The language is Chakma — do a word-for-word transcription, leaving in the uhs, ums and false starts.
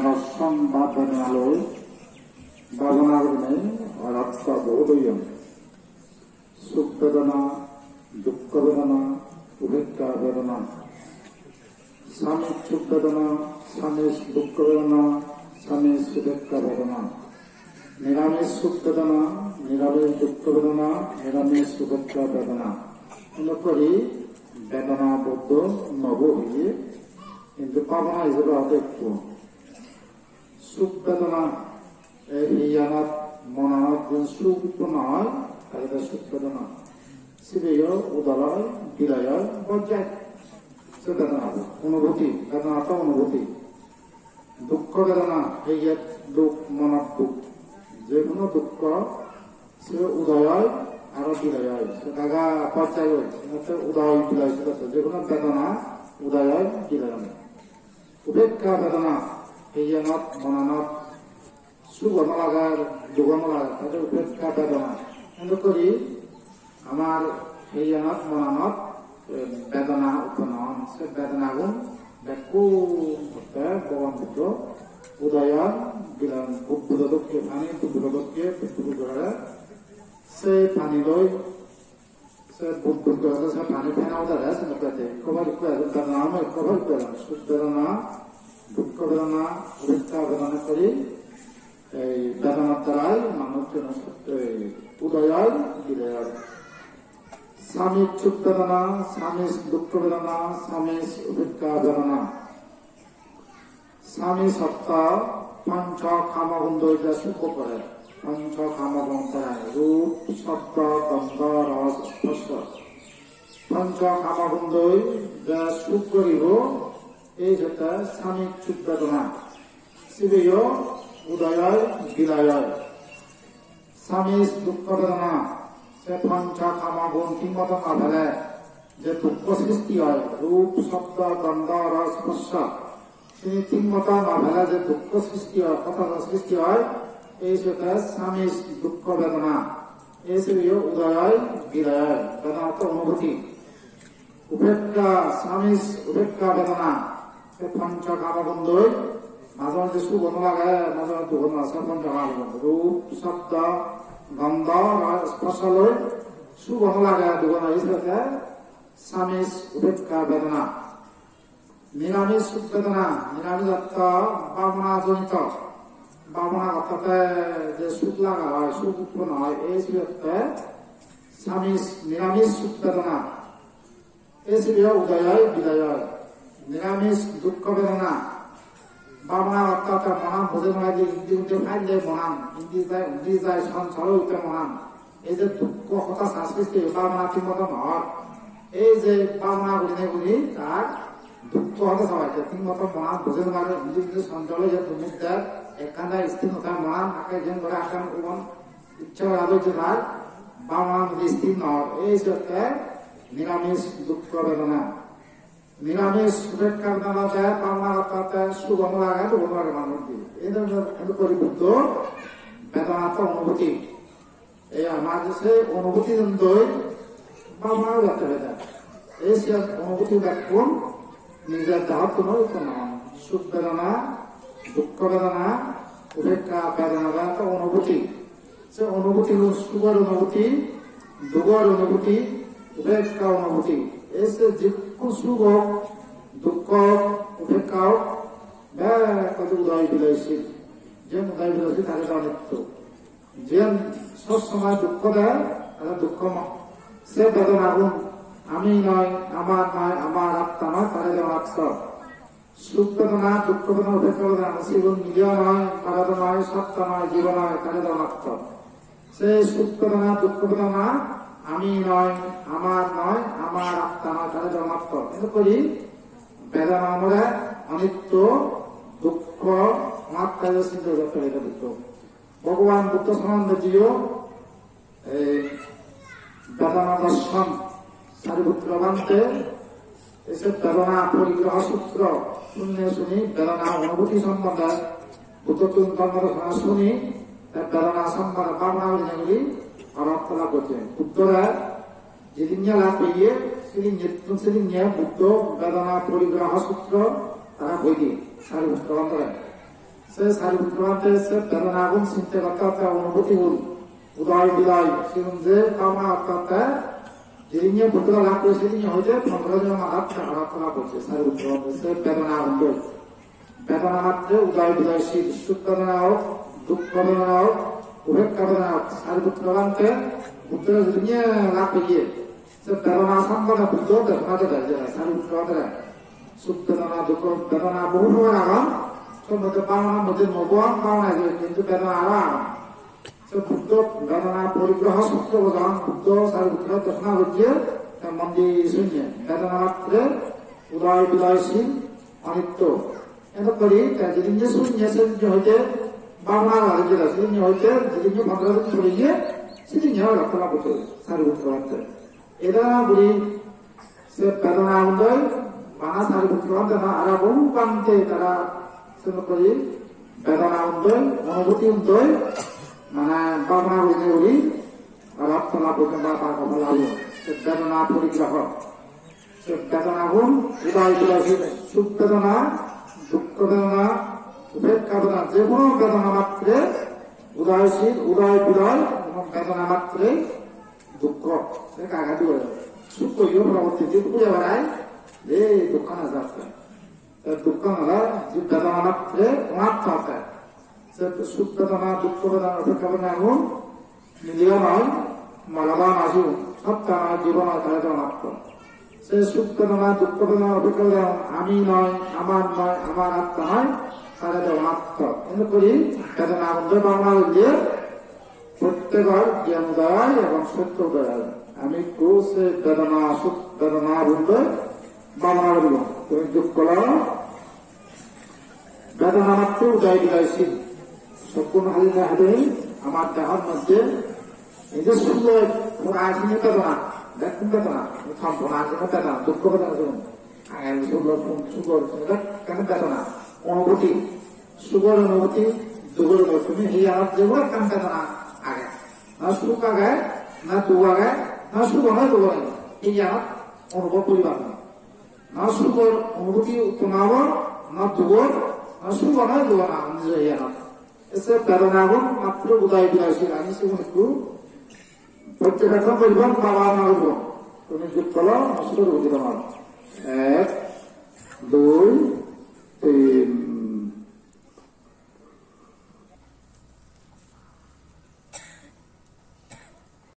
Rossong ba bedonaloi bhabona gurinei oratta bohut oyon. Suk bedona, dukko bedona, upekka bedona. Samik suk bedona, samik dukko bedona, samik upekka bedona. Niramis suk bedona, niramis dukko bedona, niramis upekka bedona. Eno guri bedona boddo nobo hoye, hintu bhabona hijebe hoide ekku. Suk bedona, ei hiyanot, monanot jen suk utponno oi, tare de suk bedona. Sibeyo udoy oi, biloy oi, bojjai. Se bedona bo, onubhuti, bedona to onubhuti. Dukko bedona, hiyet duk, monot duk. Je hono dukko, se udoy oi, aro biloy oi. Se daga bojjai oi, se udoy biloy se je hono bedona, udoy oi, biloy oi. Upekka bedona, hiyanot, monanot, sugo no lager, dugo no lager, tade upekka bedona. Ende guri amar hiyanot, monanot, eh, bedona utponno on. Se bedonagun bekkun hotte Bhogoban Buddho udoy on, biloy on, bud-, budo dokke, pani bud-, budo dokke, bud-, budo dokke. Se pani loi se bud-, bud-, bud-, se pani phena udare, se moddhe ekko bar ekko age, bedona amo ekko bar ekko age. Suk bedona, dukko bedona, upekka bedona guri, ei bedona darai manuj hono suk, ei udoy oi, biloy oi. Samik suk bedona, samik dukko bedona, samik upekka bedona. Samik otto pancha kama gundoi je suk bhog gore. Pancha kama gun tara rup, sobdo, gondo, ros, sporso. Pancha kama gundoi je suk guribo, ei hotte samik suk bedona. Sibeyo udoy oi, biloy oi. Samik dukko bedona, se pancha kama gun thik moto no pele, je dukko sristi oi, rup, sobdo, gondo, ros, sporso. Sini thik moto no pele je dukko sristi oi, hotato sristi oi, ei hotte samik dukko bedona. Ei sibeyo udoy oi, biloy oi, bedona to onubhuti. Upekka, samik upekka bedona. Se pancha kama gundoi, maje maje sugo no lage, maje maje dugo no lage, se pancha kama gundoi. Rup, sobdo, gondo, ros, sporso loi sugo no lage, dugo no lage, se hotte samik upekka bedona. Niramis suk bedona, niramis otto bhabona jonito. Bhabona gotte je suk laga oi, suk utponno oi, ei sibe hotte samik, niramis suk bedona. Ei sibeyo udoy oi, biloy oi. Niramis dukko bedona. Bhabona gotte gotte monan buje no pai de, indi undi palle monan, indi jai, undi jai, sonchol oi utte monan. Ei je dukko hotato sristi oi, bhabona thik moto no oi. Ei je bhabona gurinei guri tar dukko hotato sristi oi, thik moto monan buje no pare, indi undi sonchol oi je dumuk der, ekkan jai sthir no thai monan, akke jen gore akkan ubon icche gora dojje tar, bhabona mudi sthir no oi, ei hotte niramis dukko bedona. Niramis upekka bedona olode bhabona gotte gotte sugo no lage, dugo no lage manuj di. Ei dhoronor endo guri Buddho bedona to onubhuti. Ei amar je se onubhuti doi bhabona gotte pede. Ei se onubhuti bekkun nijer dehottun utponno on. Suk bedona, dukko bedona, upekka bedona, bedona to onubhuti. Se onubhuti holo sugor onubhuti, dugor onubhuti, upekka onubhuti. Ei se jikku suk ok, dukko ok, upekka ok, bekkani udoy biloy sil. Jen udoy biloy sil tare do onitto. Jen sob somoy dukko de, tare dukko mo-, se bedonagun ami noi, amar noi, amar atta noi, tare do onatto. Suk bedona, dukko bedona, upekka bedona, sigun nijo noi, tare do noi, sotto noi, jibo noi, tare do onatto. Se suk bedona, dukko bedona, ami noi, amar noi, amar atta noi, tare do onatto. Endo guri bedona mane onitto, dukko, onatta je sinte gotte hoide dukko. Bhogoban Buddho sombonde jiyo, ei bedona dorson, Sariputro Bhante, ei se bedona porigraho sutro sunne suni, bedona onubhuti sombonde Buddhottun dhormo desona suni, te bedona sombonde bhabona gurinei guri ortho lab gocche. Buddhore jidinne lab peye, sidinnettun sidinne Buddho bedona porigraho sutro tare hoi diye, Sariputro Bhantore. Se Sariputro Bhante se bedonagun sinte gotte gotte, onubhutigun, udoy bidoy, sigun je bhabona gotte gotte, jidinne Buddho lab goye sidinne hoite pondro dino madat te arat tola bojje Sariputro Bhante se bedonagun loi. Bedona matre udoy bidoy sil, suk bedona hok, dukko bedona hok, upekka bedona hok, Sariputro Bhante Buddho jidinne lab goye. Se bedona sambandhe Buddho desona dede je Sariputro Bhante. Suk bedona, dukko bedona bohu prokar agon. Se moddhe bhabona moddhe nuo bhabona je, hintu bedona aro agon. Se Buddho bedona porigraho sutro bojan Buddho Sariputro desona gojje, te mon di sunne. Bedona matre udoy bidoy sil, onitto. Edo gori te jidinne sunne, sidinne hoite bhabona gojje, sidinne hoite, jidinne pondro din poriye, sidinne aro tola bojje Sariputro Bhante. Eda guri se bedona undoi, bana Sariputro Bhante na aro bohu bhante tara se guri bedona undoi, onubhuti undoi, mane bhabona guri guri aro tola bojje ba ba ba la se bedona porigraho. Se bedonagun udoy bidoy sil, suk bedona, dukko bedona, upekka bedona, je hono bedona matre udoy sil, udoy bidoy, ebong bedona matre dukko, se kaga duo. Suk hoiyo porobotti din hure berai, ei dukkan ajatte. Te dukkan ole je bedona matre onatto te. Se suk bedona, dukko bedona, upekka bedona agun, miliyo noi, morodo noi, sigun sotta noi, jibo noi, tare do onatto. Se suk bedona, dukko bedona, upekka bedona, ami noi, amar noi, amar atta noi, tare do onatto. Ene guri bedona agun je bhabona golle, prottekor gyan udoy ebong sotto udoy oi. Ami ekku se bedona, suk bedona bole bhabona guribo. Tumi dukko lo, bedona matre udoy bidoy sil. Sokkun hali na hali amar dehor moddhe ei je sulo pora asine bedona, bekkun bedona, thom pora asine bedona, dukko bedona sigun. Angel, sulo, pun, sugor, bekkani bedona, onubhuti, sugor onubhuti, dugor onubhuti, tumi hiyanot jebo ekkan bedona age. Na suk age, na duk age, na sugo noi dugo noi, hiyanot onubhob guribar noi. Na sugor onubhuti utponno obo, na dugor, na sugo noi dugo noi, nijo hiyanot. Ei se bedonagun matro udoy bidoy sil, ami sigun ekku porjobekkhon guribo, bhabona guribo. Tumi dukko lo, na sugor onubhuti tomar. Ek, dui, tin.